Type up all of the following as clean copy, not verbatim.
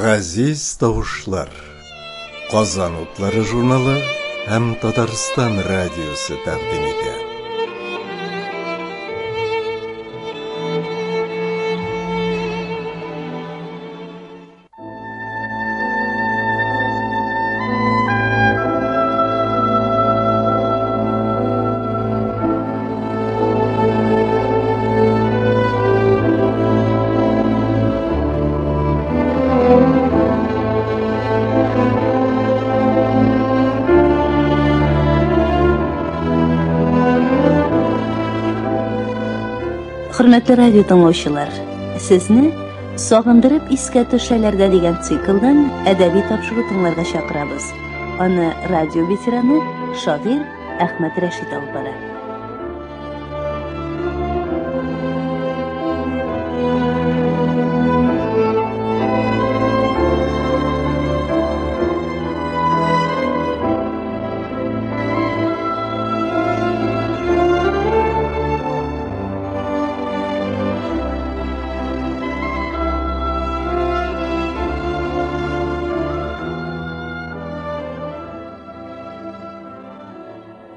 Газиз тавышлар. Казан утлары журналы һәм Татарстан радиосы тәкъдим итә. Хөрмәтле радио тыңлаучылар, сезне Сагындырып искә төшәләрдә дигән циклдан әдәби тапшыру тыңларга чакырабыз. Аны радио ветераны, шагыйрь Әхмәт Рәшит алып бара.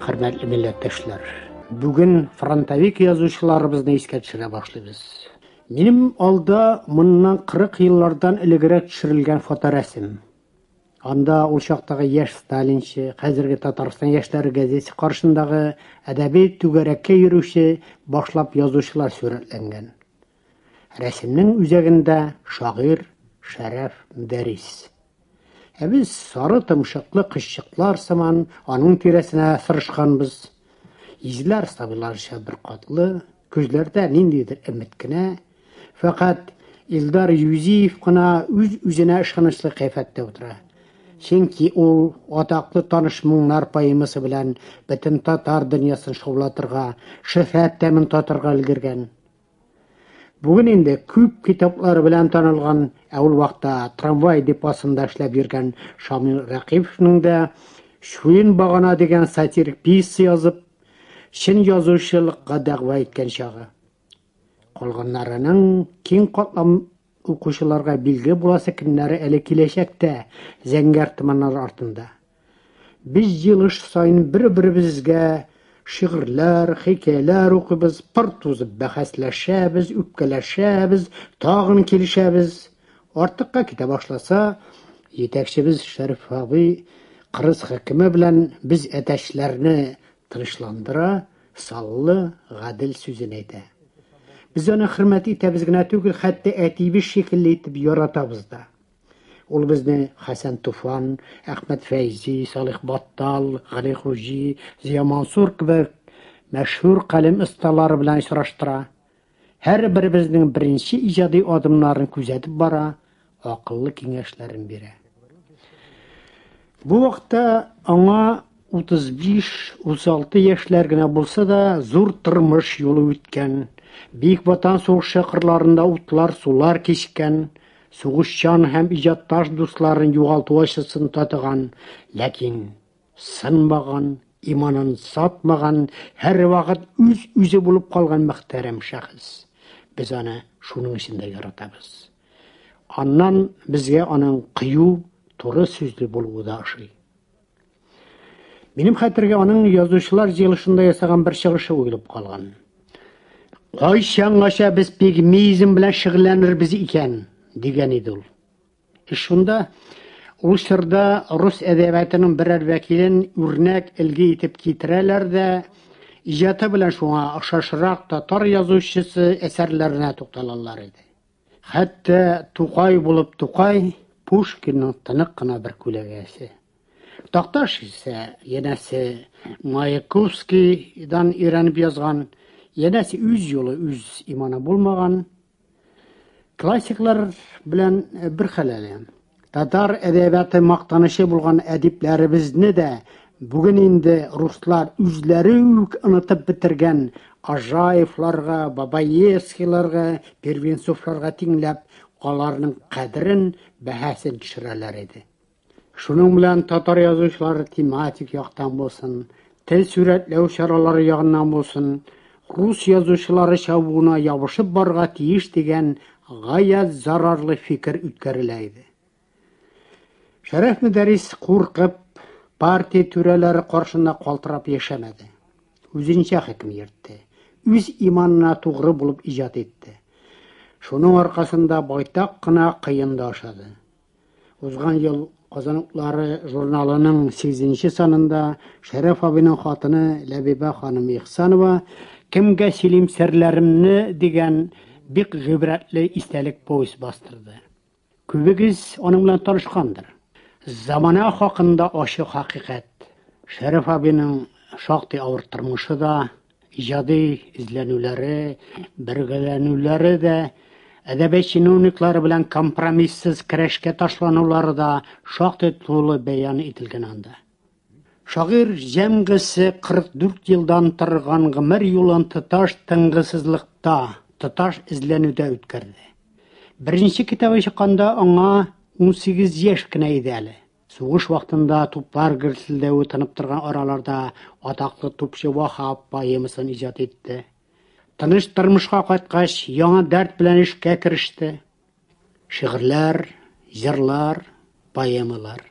Хөрмәтле милләттәшләр, бүген фронтовик язучыларыбызны искә төшерә башлыйбыз. Минем алда моннан 40 еллардан элегрәк төшерелгән фоторәсем. Анда ул чактагы яшь сталинчы, хәзерге Татарстан яшьләре газетасы каршындагы әдәби түгәрәккә йөрүче башлап язучылар сурәтләнгән. Рәсемнең үзәгендә шагыйрь Шәрәф Мөдәррис. Ә без сары томшыклы кошчыклар сыман аның тирәсенә сырышканбыз. Йөзләр сабыйларча беркатлы, күзләрдә ниндидер өмет кенә. Фәкать Илдар Юзиев кына үз-үзенә ышанычлы кыяфәттә утыра. Чөнки ул атаклы Таныш моңнар поэмасы белән бөтен татар дөньясын шаулатырга, шөһрәт тәмен татырга өлгергән. Бүген инде күп китаплары белән танылган, ә ул вакытта трамвай депосында эшләп йөргән Шамил Рәкыйповның да Чуен багана дигән сатирик пьеса язып, чын язучылыкка дәгъва иткән чагы. Калганнарының киң катлам укучыларга билге буласы көннәре әле киләчәктә, зәңгәр томаннар артында. Без җыелыш саен бер-беребезгә шигырьләр, хикәяләр укыйбыз, пыр тузып бәхәсләшәбез, үпкәләшәбез, тагын килешәбез. Артыкка китә башласа, җитәкчебез Шәриф абый кырыс хөкеме белән без әтәчләрне тынычландыра, саллы, гадел сүзен әйтә. Без аны хөрмәт итәбез генә түгел, хәтта әтиебез шикелле итеп яратабыз да. Ул безне Хәсән Туфан, Әхмәт Фәйзи, Салих Баттал, Гали Хуҗи, Зыя Мансур кебек мәшһүр калем осталары белән очраштыра. Һәрберебезнең беренче иҗади адымнарын күзәтеп бара, акыллы киңәшләрен бирә. Бу вакытта аңа 35-36 яшьләр генә булса да, зур тормыш юлы үткән, Бөек Ватан сугышы кырларында утлар, сулар кичкән, сугышчан һәм иҗатташ дусларын югалту ачысын татыган, ләкин сынмаган, иманын сатмаган, һәрвакыт үз-үзе булып калган мөхтәрәм шәхес. Без аны шуның өчен дә яратабыз. Аннан безгә аның кыю, туры сүзле булуы да ошый. Минем хәтергә аның язучылар җыелышында ясаган бер чыгышы уелып калган. Кайчангача без пигмеизм белән шөгыльләнербез икән, дигән иде ул. Эш шунда, ул чорда рус әдәбиятының берәр вәкилен үрнәк элге итеп китерәләр дә, иҗаты белән шуңа охшашрак татар язучысы әсәрләренә тукталалар иде. Хәтта Тукай булып Тукай, Пушкинның тонык кына бер күләгәсе. Такташ исә, янәсе, Маяковскийдан өйрәнеп язган, янәсе үз юлы, үз иманы булмаган. Классиклар белән бер хәл әле. Татар әдәбияты мактанычы булган әдипләребезне дә бүген инде руслар үзләре үк онытып бетергән Ажаевларга, Бабаевскийларга, Первенцовларга тиңләп, аларның кадерен, бәһасен төшерәләр иде. Шуның белән татар язучылары тематик яктан булсын, тел сурәтләү чаралары ягыннан булсын, рус язучылары чабуына ябышып барырга тиеш дигән гаять зарарлы фикер үткәрелә иде. Шәрәф Мөдәррис куркып, партия түрәләре каршында калтырап яшәмәде. Үзенчә хөкем йөртте. Үз иманына тугры булып иҗат итте. Шуның аркасында байтак кына кыен да ашады. Узган ел Казан утлары журналының 8 санында Шәрәф абыйның хатыны Ләбибә ханым Ихсанова «Кемгә сөйлим серләремне» дигән бик гыйбрәтле истәлек повесть бастырды. Күбегез аның белән танышкандыр. Замана хакында ачы хакыйкать. Шәрәф абыйның шактый авыр тормышы да, иҗади эзләнүләре, бергәләнүләре дә, әдәби чиновниклары белән компромиссыз көрәшкә ташланулары да шактый тулы бәян ителгән анда. Шагыйрь җәмгысе 44 елдан торган гомер юлын тоташ тынгысызлыкта, тоташ эзләнүдә үткәрде. Беренче китабы чыкканда аңа 18 яшь кенә иде әле. Сугыш вакытында туплар гөрселдәве тынып торган араларда атаклы тупчы Ваһап поэмасын иҗат итте. Тыныч тормышка кайткач, яңа дәрт белән эшкә кереште. Шигырьләр, җырлар, поэмалар.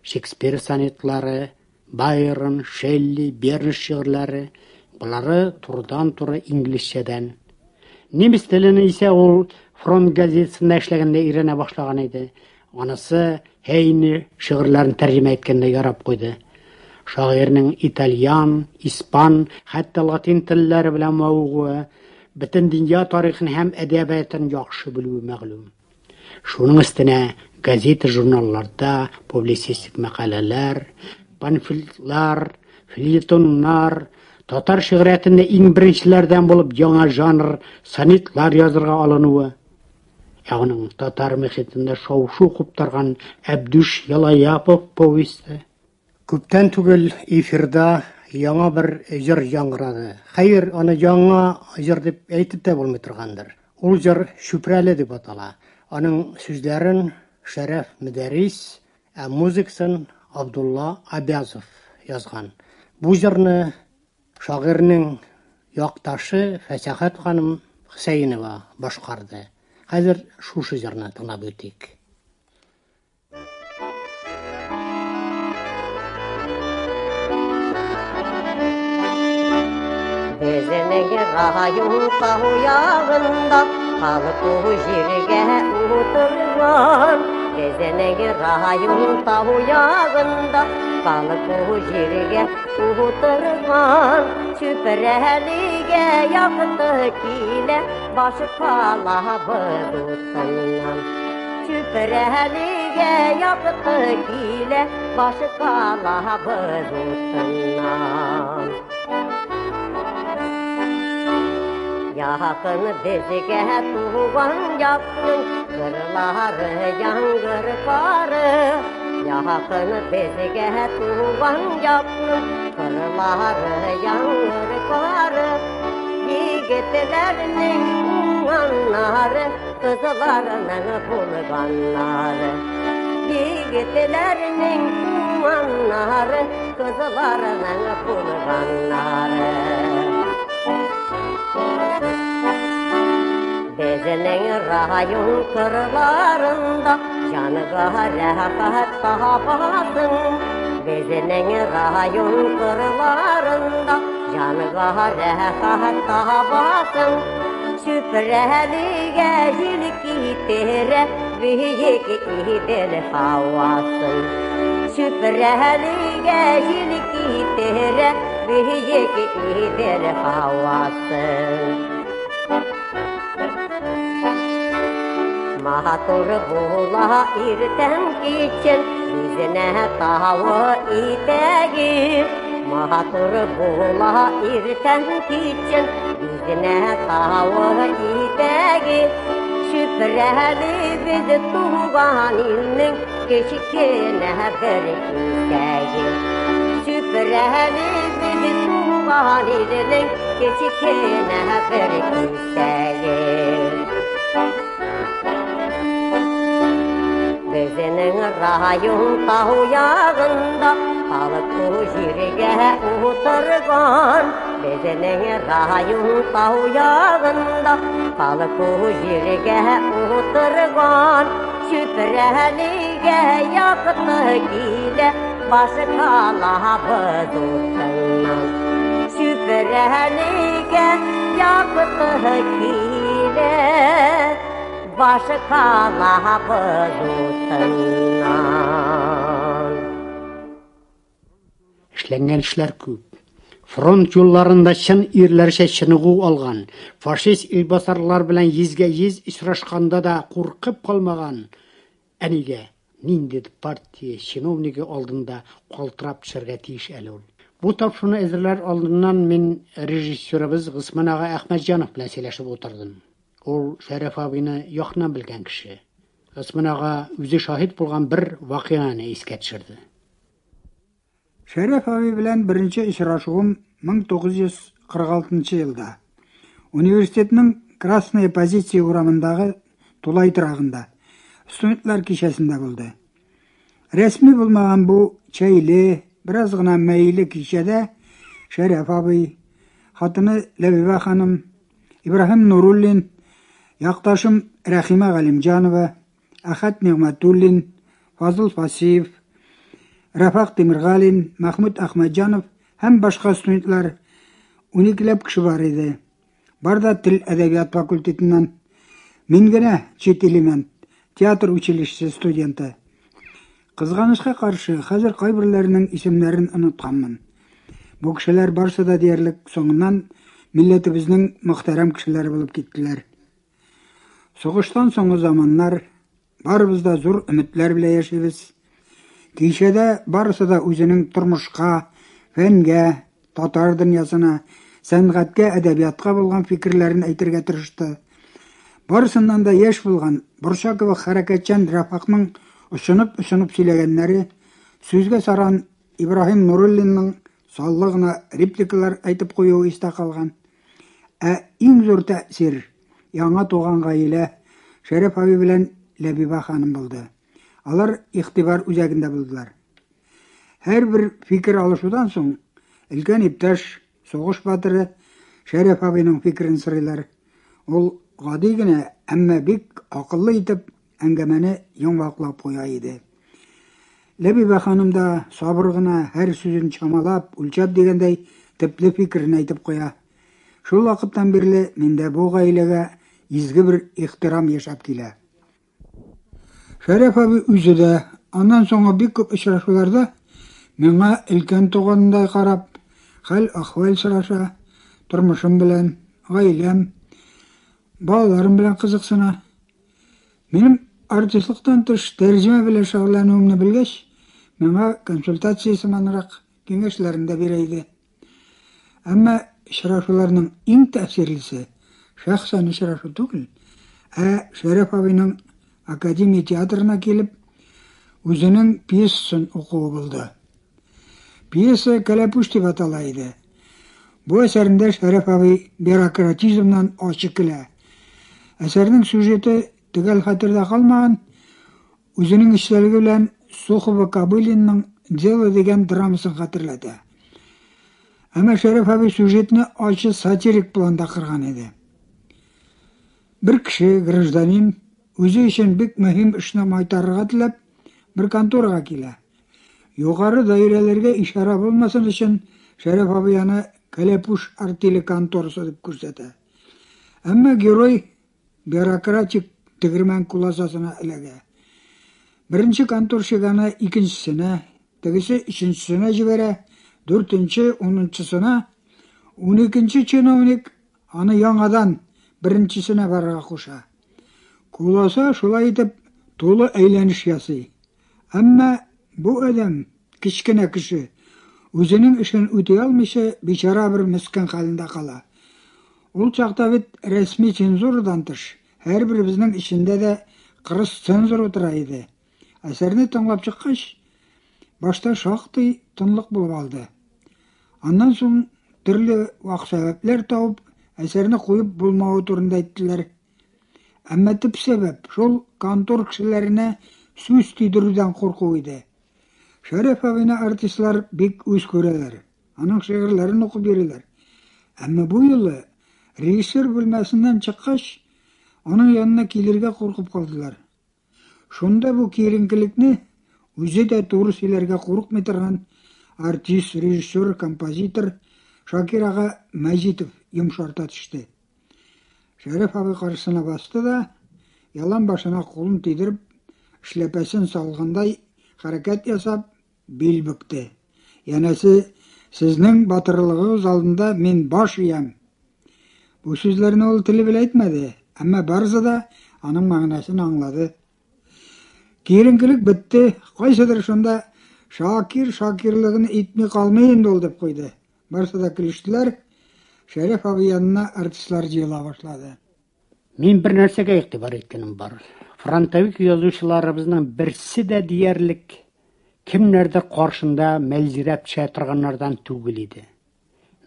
Шекспир сонетлары, Байрон, Шелли, Бернс шигырьләре, болары турыдан-туры инглизчәдән. Немец телене исә ул фронт газетасында эшләгәндә өйрәнә башлаган иде. Анысы Һейне шигырьләрен тәрҗемә иткәндә ярап куйды. Шагыйрьнең итальян, испан, хәтта латин телләре белән мавыгуы, бөтен дөнья тарихын һәм әдәбиятын яхшы белүе мәгълүм. Шуның өстенә газета-журналларда публицистик мәкаләләр, памфлетлар, фельетоннар, татар шигъриятендә иң беренчеләрдән булып яңа жанр сонетлар язырга алынуы, ә аның татар мөхитендә шау-шу куптарган Әбдүш Ялаяпов повесте. Күптән түгел эфирда яңа бер җыр яңгырады. Хәер, аны яңа җыр дип әйтеп тә булмый торгандыр. Ул җыр Чүпрәле дип атала. Аның сүзләрен Шәрәф Мөдәррис, ә музыкасын Абдулла Абязов язган. Бу җырны шагыйрьнең якташы Фәсәхәт ханым Хөсәенова башкарды. Хәзер шушы җырны тыңлап үтик. Безнең район тау ягында халык җиргә утырган. Безнең район тау ягында халык җиргә утырган. Чүпрәлегә якты килә баш калабыз утыннан. Чүпрәлегә якты килә баш калабыз утыннан. Якын безгә туган якның кырлары яңгыр кары. Якын безгә туган якның кырлары яңгыр кары. Егетләрнең уңганнары, кызларның булганнары. Егетләрнең уңганнары, кызларның булганнары. Безнең район кырларында җанга рәхәт табасың. Безнең район кырларында җанга рәхәт табасың. Чүпрәлегә җил китерә бөек Идел һавасын. Чүпрәлегә җил китерә бөек Идел һавасын. Матур була иртән кичен бизнә тавы итәге. Матур була иртән кичен бизнә тавы итәге. Чүпрәле без туган илнең кечкенә бер кисәге. Чүпрәле без туган илнең кечкенә бер кисәге. Безнең район тау ягында халык җиргә утырган. Безнең район тау ягында халык җиргә утырган. Чүпрәлегә якты килә башкалабыз утыннан. Чүпрәлегә якты килә башкалабыз утыннан. Эшләнгән эшләр күп. Фронт юлларында чын ирләрчә чыныгу алган, фашист илбасарлар белән йөзгә-йөз очрашканда да куркып калмаган әнигә нинди партия чиновнигы алдында калтырап төшәргә тиеш әле ул? Бу тапшыруны әзерләр алдыннан мин режиссерыбыз Госман ага Әхмәтҗанов белән сөйләшеп утырдым. Ул Шәрәф абыйны якыннан белгән кеше. Госман ага үзе шаһит булган бер вакыйганы искә төшерде. Шәрәф абый белән беренче очрашуым 1946 елда, университетның Красная Позиция урамындагы тулай торагында, студентлар кичәсендә булды. Рәсми булмаган бу чәйле, бераз гына мәйле кичәдә Шәрәф абый, хатыны Ләбибә ханым, Ибраһим Нуруллин, якташым Рәхимә Галимҗанова, Әхәт Нигъмәтуллин, Фазыл Фасиев, Рафак Тимергалин, Мәхмүт Әхмәтҗанов һәм башка студентлар, уникеләп кеше бар иде. Бар да тел-әдәбият факультетыннан. Мин генә чит элемент, театр училищесы студенты. Кызганычка каршы, хәзер кайберләренең исемнәрен онытканмын. Бу кешеләр барсы да диярлек соңыннан милләтебезнең мөхтәрәм кешеләре булып киттеләр. Сугыштан соңгы заманнар, барыбыз да зур өметләр белән яшибез. Кичәдә барысы да үзенең тормышка, фәнгә, татар дөньясына, сәнгатькә, әдәбиятка булган фикерләрен әйтергә тырышты. Барысыннан да яшь булган, борча кебек хәрәкәтчән Рафакның очынып-очынып сөйләгәннәре, сүзгә саран Ибраһим Нуруллинның саллы гына репликалар әйтеп куюы истә калган. Ә иң зур тәэсир яңа туган гаилә Шәрәф абый белән Ләбибә ханым булды. Алар игътибар үзәгендә булдылар. Һәрбер фикер алышудан соң өлкән иптәш, сугыш батыры Шәрәф абыйның фикерен сорыйлар. Ул гади генә, әмма бик акыллы итеп әңгәмәне йомгаклап куя иде. Ләбибә ханым да сабыр гына, һәр сүзен чамалап, үлчәп дигәндәй, төпле фикерен әйтеп куя. Шул вакыттан бирле миндә бу гаиләгә изге бер ихтирам яшәп килә. Шәрәф абый үзе дә, аннан соңгы бик күп очрашуларда миңа өлкән туганындай карап, хәл-әхвәл сораша, тормышым белән, гаиләм, балаларым белән кызыксына. Минем артистлыктан тыш тәрҗемә белән шөгыльләнүемне белгәч, миңа консультация сыманрак киңәшләрен дә бирә иде. Әмма очрашуларның иң тәэсирлесе шәхсән очрашу түгел, ә Шәрәф абыйның академия театрына килеп, үзенең пьесасын укуы булды. Пьеса Кәләпүш дип атала иде. Бу әсәрендә Шәрәф абый бюрократизмнан ачы көлә. Әсәрнең сюжеты төгәл хәтердә калмаган, үзенең эчтәлеге белән Сухова-Кобылинның Дело дигән драмасын хәтерләтә. Әмма Шәрәф абый сюжетны ачы сатирик планда кырган иде. Бер кеше, гражданин, үзе өчен бик мөһим эшне майтарырга теләп, бер конторага килә. Югары даирәләргә ишарә булмасын өчен Шәрәф абый аны Кәләпүш артеле конторасы дип күрсәтә. Әмма герой бюрократик тегермән куласасына эләгә. Беренче конторщик аны икенчесенә, тегесе өченчесенә җибәрә, дүртенче, унынчысына, уникенче чиновник аны яңадан беренчесенә барырга куша. Куласа шулай итеп тулы әйләнеш ясый. Әмма бу адәм, кечкенә кеше, үзенең эшен үти алмыйча, бичара бер мескен хәлендә кала. Ул чакта бит рәсми цензурадан тыш, һәрберебезнең эчендә дә кырыс цензор утыра иде. Әсәрне тыңлап чыккач, башта шактый тынлык булып алды. Аннан соң төрле вак сәбәпләр табып, әсәрне куеп булмавы турында әйттеләр. Әмма төп сәбәп шул контор кешеләренә сүз тидерүдән курку иде. Шәрәф абыйны артистлар бик үз күрәләр, аның шигырьләрен укып йөриләр. Әмма бу юлы режиссер бүлмәсеннән чыккач, аның янына килергә куркып калдылар. Шунда бу киеренкелекне үзе дә туры сөйләргә курыкмый торган артист, режиссер, композитор Шакир ага Мәҗитов йомшарта төште. Шәрәф абый каршысына басты да, ялан башына кулын тидереп, эшләпәсен салгандай хәрәкәт ясап, бил бөкте. Янәсе, сезнең батырлыгыгыз алдында мин баш иям. Бу сүзләрне ул теле белән әйтмәде, әмма барысы да аның мәгънәсен аңлады. Киеренкелек бетте, кайсыдыр шунда Шакир шакирлыгын итми калмый инде ул дип куйды. Барысы да көлештеләр. Шәрәф абый янына артистлар җыела башлады. Мин бер нәрсәгә игътибар иткәнем бар. Фронтовик язучыларыбызның берсе дә диярлек кемнәрдер каршында мәлҗерәп төшә торганнардан түгел иде.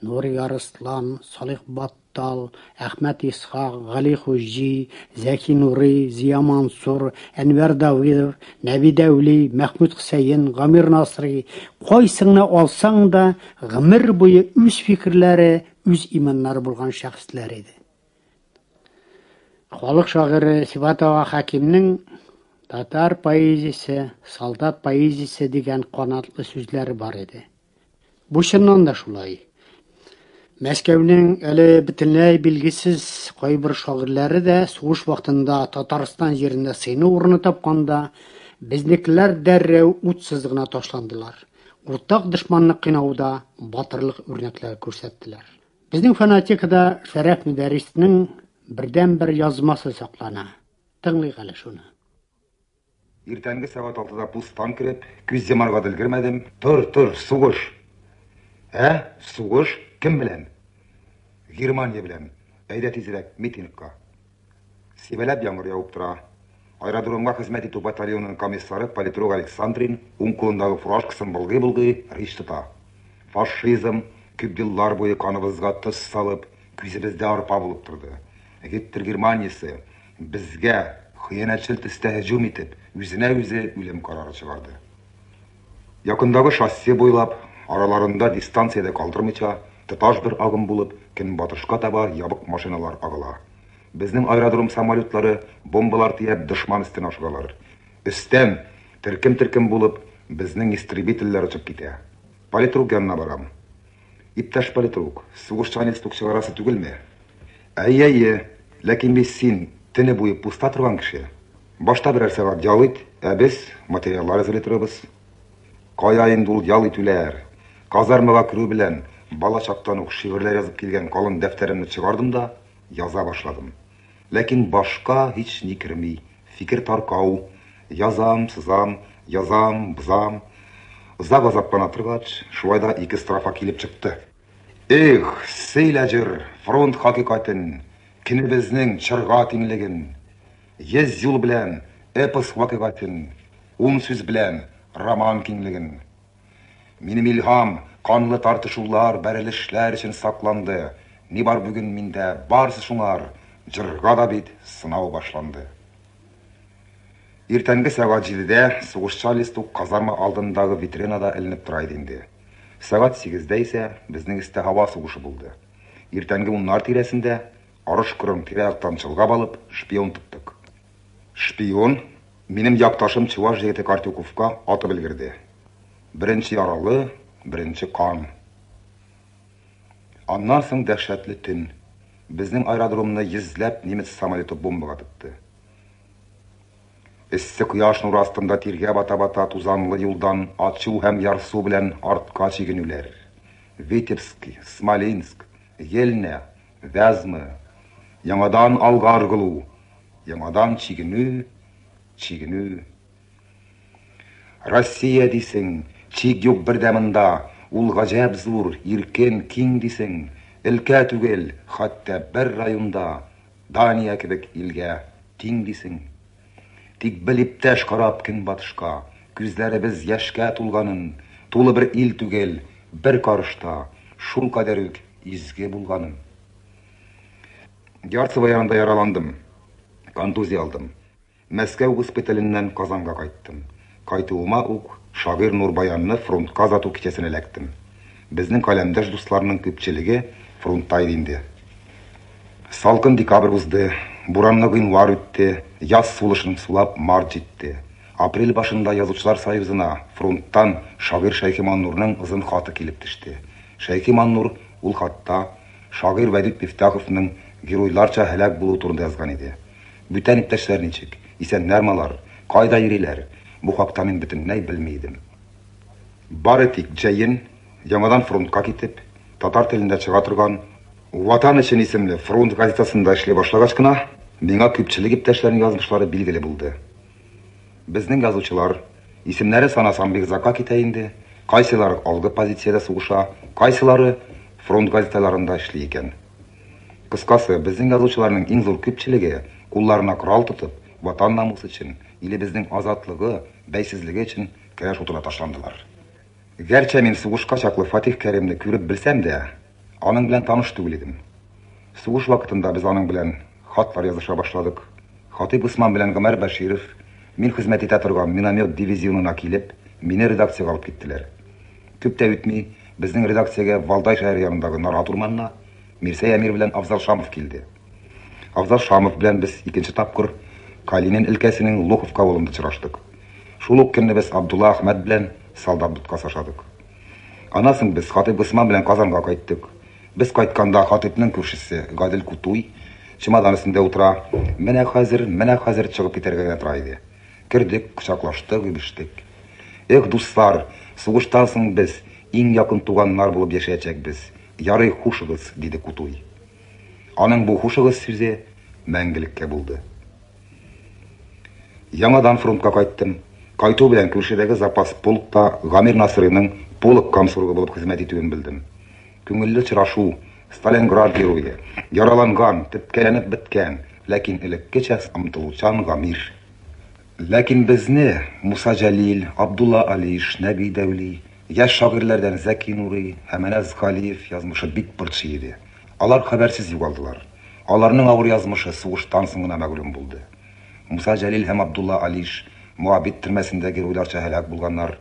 Нури Арыслан, Салих Баттал, Әхмәт Исхак, Гали Хуҗи, Зәки Нурый, Зия Мансур, Әнвәр Давыдов, Нәби Дәүли, Мәхмүт Хөсәен, Гамир Насри, кайсыңны алсаң да, гомер буе үз фикерләре, үз иманнары булган шәхесләр иде. Халык шагыйре Сибгат ага Хәкимнең Татар поэзиясе, солдат поэзиясе дигән канатлы сүзләре бар иде. Бу чыннан да шулай. Мәскәүнең әле бөтенләй билгесез кайбер шагыйрьләре дә сугыш вакытында Татарстан җирендә сыену урыны тапканда, безнекеләр дәррәү ут сызыгына ташландылар. Уртак дошманны кыйнауда батырлык үрнәкләре күрсәттеләр. Безнең фонотекада Шәрәф Мөдәрриснең бердәнбер язмасы саклана. Тыңлыйк әле шуны. Иртәнге сәгать алтыда пустан кереп, күз йомарга да өлгермәдем. Тор, тор, сугыш! Ә? Сугыш? Кем белән? Германия белән. Әйдә тизрәк, митингка. Сибәләп яңгыр явып тора. Аэродромга хезмәт итү батальонының комиссары политрук Александрин уң кулындагы фуражкасын болгый-болгый речь тота. Фашизм күп еллар буе каныбызга тоз салып, күзебездә арпа булып торды. Гитлер Германиясе Безгә, хыянәтчел төстә һөҗүм итеп, үзенә-үзе үлем карары чыгарды. Якындагы шоссе буйлап, араларында дистанция дә калдырмыйча, тоташ бер агым булып, көнбатышка таба ябык машиналар агыла. Безнең аэродром самолетлары, бомбалар төяп, дошман өстенә ашыгалар. Өстән, төркем-төркем булып, безнең истребительләр очып китә. Политрук янына барам. Иптәш политрук, сугышчан листок чыгарасы түгелме? Әйе, әйе, ләкин бит син төне буе пуста торган кеше. Башта берәр сәгать ял ит, ә без материаллар әзерли торабыз. Кая инде ул ял итүләр? Казармага керү белән, бала чактан ук шигырьләр язып килгән калын дәфтәремне чыгардым да, яза башладым. Ләкин башка һични керми, фикер таркау. Язам, сызам, язам, бозам. Озак азаплана торгач, шулай да ике строфа килеп чыкты. Эх, сөйлә җыр, фронт хакыйкатен, көнебезнең чорга тиңлеген. Йөз юл белән эпос вакыйгатен, ун сүз белән роман киңлеген. Минем илһам канлы тартышулар, бәрелешләр өчен сакланды. Ни бар бүген миндә, барысы шуңар, җырга да бит сынау башланды. Иртәнге сәгать җидедә сугышчан листок казарма алдындагы витринада эленеп тора иде инде. Сәгать сигездә исә безнең өстә һава сугышы булды. Иртәнге уннар тирәсендә, арыш кырын тирә-яктан чолгап алып, шпион тоттык. Шпион минем якташым чуваш егете Картюковка атып өлгерде. Беренче яралы, беренче кан. Аннан соң дәһшәтле төн. Безнең аэродромны йөзләп немец самолеты бомбага тотты. Эссе кояш нуры астында тиргә бата-бата тузанлы юлдан ачу һәм ярсу белән артка чигенүләр. Витебск, Смоленск, Ельня, Вязьма. Яңадан алга ыргылу, яңадан чигенү, чигенү. Россия дисең, чик юк бер дә монда, ул гаҗәп зур, иркен, киң дисең, өлкә түгел, хәтта бер районда Дания кебек илгә тиң дисең. Тик бел, иптәш, карап көнбатышка, күзләребез яшькә тулганын, тулы бер ил түгел, бер карыш та, шулкадәр үк изге булганын. Ярцево янында яраландым, контузия алдым. Мәскәү госпиталеннән Казанга кайттым. Кайтуыма ук шагыйрь Нур Баянны фронтка озату кичәсенә эләктем. Безнең каләмдәш дусларның күпчелеге фронтта иде инде. Салкын декабрь узды. Буранлы гыйнвар үтте, яз сулышын сулап март җитте. Апрель башында Язучылар союзына фронттан шагыйрь Шәйхи Маннурның озын хаты килеп төште. Шәйхи Маннур ул хатта шагыйрь Вәдүт Мифтаховның геройларча һәлак булуы турында язган иде. Бүтән иптәшләр ничек? Исәннәрме алар? Кайда йөриләр? Бу хакта мин бөтенләй белми идем. Бары тик җәен, яңадан фронтка китеп, татар телендә чыга торган Ватан өчен исемле фронт газетасында эшли башлагач кына, миңа күпчелек иптәшләрнең язмышлары билгеле булды. Безнең язучылар, исемнәре санасаң бик озакка китә инде, кайсылары алгы позициядә сугыша, кайсылары фронт газеталарында эшли икән. Кыскасы, безнең язучыларның иң зур күпчелеге, кулларына корал тотып, Ватан намусы өчен, илебезнең азатлыгы, бәйсезлеге өчен көрәш утына ташландылар. Гәрчә мин сугышка чаклы Фатих Кәримне күреп белсәм дә, аның белән таныш түгел идем. Сугыш вакытында без аның белән хатлар языша башладык. Хатыйп Госман белән Гомәр Бәширов мин хезмәт итә торган миномет дивизионына килеп, мине редакциягә алып киттеләр. Күп тә үтми, безнең редакциягә Валдай шәһәре янындагы Нарат урманына Мирсәй Әмир белән Афзал Шамов килде. Афзал Шамов белән без икенче тапкыр Калинин өлкәсенең Луховка авылында очраштык. Шул ук көнне без Абдулла Әхмәт белән солдат боткасы ашадык. Аннан соң без Хатыйп Госман белән Казанга кайттык. Без кайтканда Хатыйпның күршесе Гадел Кутуй чемодан өстендә утыра, менә хәзер, менә хәзер чыгып китәргә генә тора иде. Кердек, кочаклаштык, үбештек. Эх, дуслар, сугыштан соң без иң якын туганнар булып яшәячәкбез. Ярый, хушыгыз, диде Кутуй. Аның бу хушыгыз сүзе мәңгелеккә булды. Яңадан фронтка кайттым. Кайту белән күршедәге запас полкта Гамир Насырыйның полк комсоргы булып хезмәт итүен белдем. Күңелле очрашу, Сталинград герое, яраланган, теткәләнеп беткән, ләкин элеккечә омтылучан Гамир. Ләкин безне Муса Җәлил, Абдулла Алиш, Нәби Дәүли, яшь шагыйрьләрдән Зәки Нурый һәм Әнәс Галиев язмышы бик борчый иде. Алар хәбәрсез югалдылар. Аларның авыр язмышы сугыштан соң гына мәгълүм булды. Муса Җәлил һәм Абдулла Алиш Моабит төрмәсендә геройларча һәлак булганнар.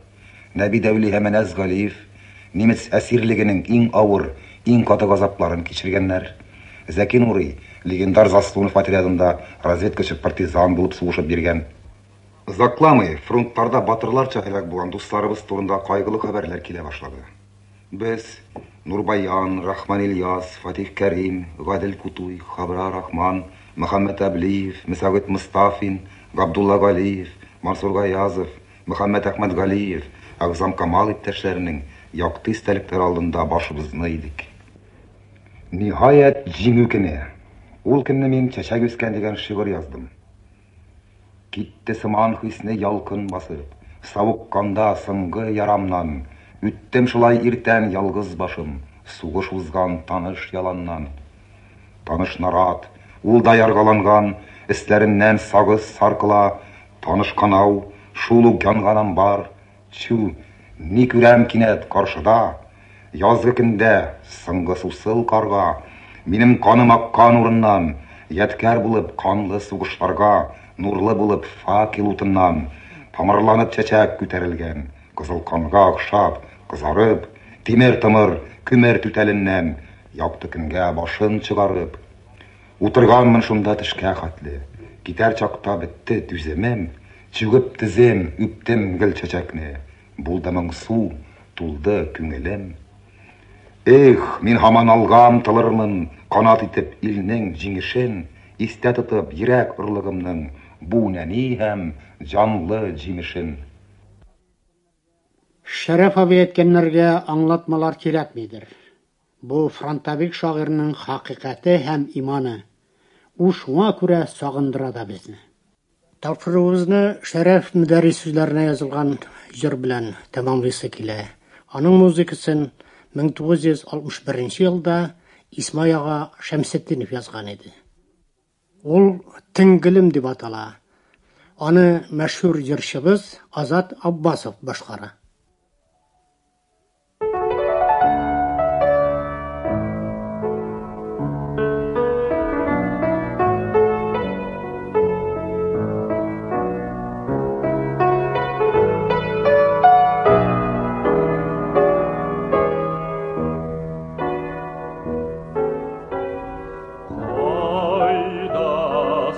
Нәби Дәүли һәм Әнәс Галиев немец әсирлегенең иң авыр, иң каты газапларын кичергәннәр. Зәки Нурый легендар Заслонов отрядында разведкачы-партизан булып сугышып йөргән. Озакламый фронтларда батырларча һәлак булган дусларыбыз турында кайгылы хәбәрләр килә башлады. Без, Нурбаян, Рахман Ильяс, Фатих Кәрим, Гадел Кутуй, Хабра Рахман, Мөхәммәт Әблиев, Мөсәгыйть Мостафин, Габдулла Галиев, Мансур Гаязов, Мөхәммәт Әхмәтгалиев, Әгъзам Камал иптәшләренең якты истәлекләре алдында башыбызны идек. Ниһаять, Җиңү көне! Ул көнне мин Чәчәк үскән дигән шигырь яздым. Китте сыман хисне ялкын басып, Савыкканда соңгы ярамнан. Үттем шулай иртән ялгыз башым, Сугыш узган таныш яланнан. Таныш нарат, ул да яргаланган, Өсләреннән сагыз саркыла. Таныш канау, шул ук янган амбар. Чү, ни күрәм кинәт каршыда? Язгы көндә, соңгы сусыл карга, Минем каным аккан урыннан, Ядкәр булып канлы сугышларга, Нурлы булып факел утыннан, Тамырланып чәчәк күтәрелгән, Кызыл канга охшап, кызарып, Тимер-томыр, күмер түтәленнән, Якты көнгә башын чыгарып. Утырганмын шунда төшкә хәтле. Китәр чакта бетте түземем. Чүгеп тезем, үптем гөл-чәчәкне. Булды моңсу, тулды күңелем. Эх, мин һаман алга омтылырмын, Канат итеп илнең җиңешен, Истә тотып йөрәк орлыгымның Бу нәни һәм җанлы җимешен. Шәрәф абый әйткәннәргә аңлатмалар кирәкмидер. Бу фронтовик шагыйрьнең хакыйкате һәм иманы. Ул шуңа күрә сагындыра да безне. Тапшыруыбызны Шәрәф Мөдәррис сүзләренә язылган җыр белән тәмамлыйсы килә. Аның музыкасын 1961 елда Исмай ага Шәмсетдинов язган иде. Ул Теңгелем дип атала. Аны мәшһүр җырчыбыз Азат Аббасов башкара. Кайда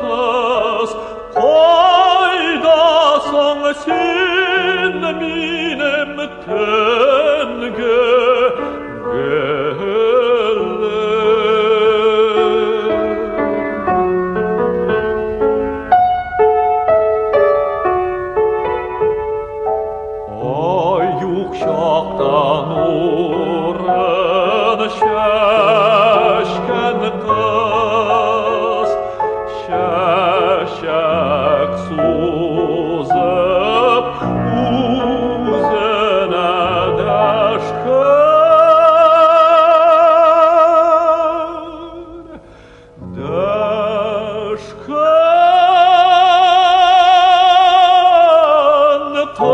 кыз, кайда соң син минем төнге гөлем? Ай юк чакта нурын чәчкән кыз, чәчәк сузып үзенә дәшкән. Дәшкән кыз.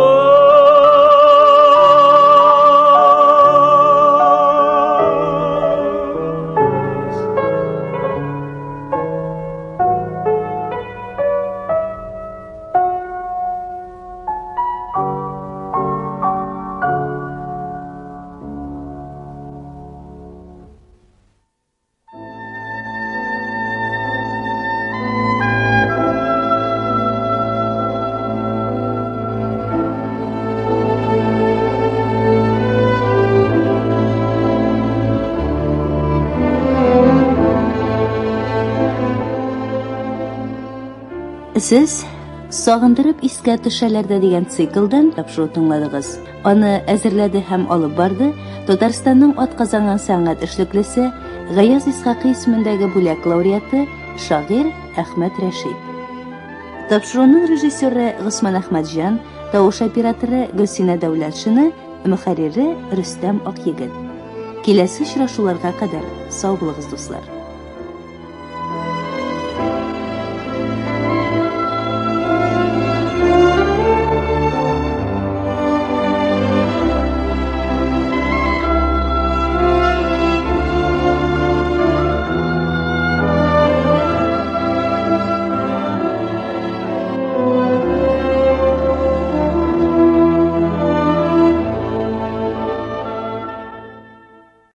Сез Сагындырып искә төшәләр дә дигән циклдан тапшыру тыңладыгыз. Аны әзерләде һәм алып барды Татарстанның атказанган сәнгать эшлеклесе Гаяз Исхакый исемендәге бүләк лауреаты шагыйрь Әхмәт Рәшит. Тапшыруның режиссеры Госман Әхмәтҗан, тавыш операторы Гөлсинә Дәүләтшина, мөхәррире Рөстәм Акъегет. Киләсе очрашуларга кадәр сау булыгыз, дуслар.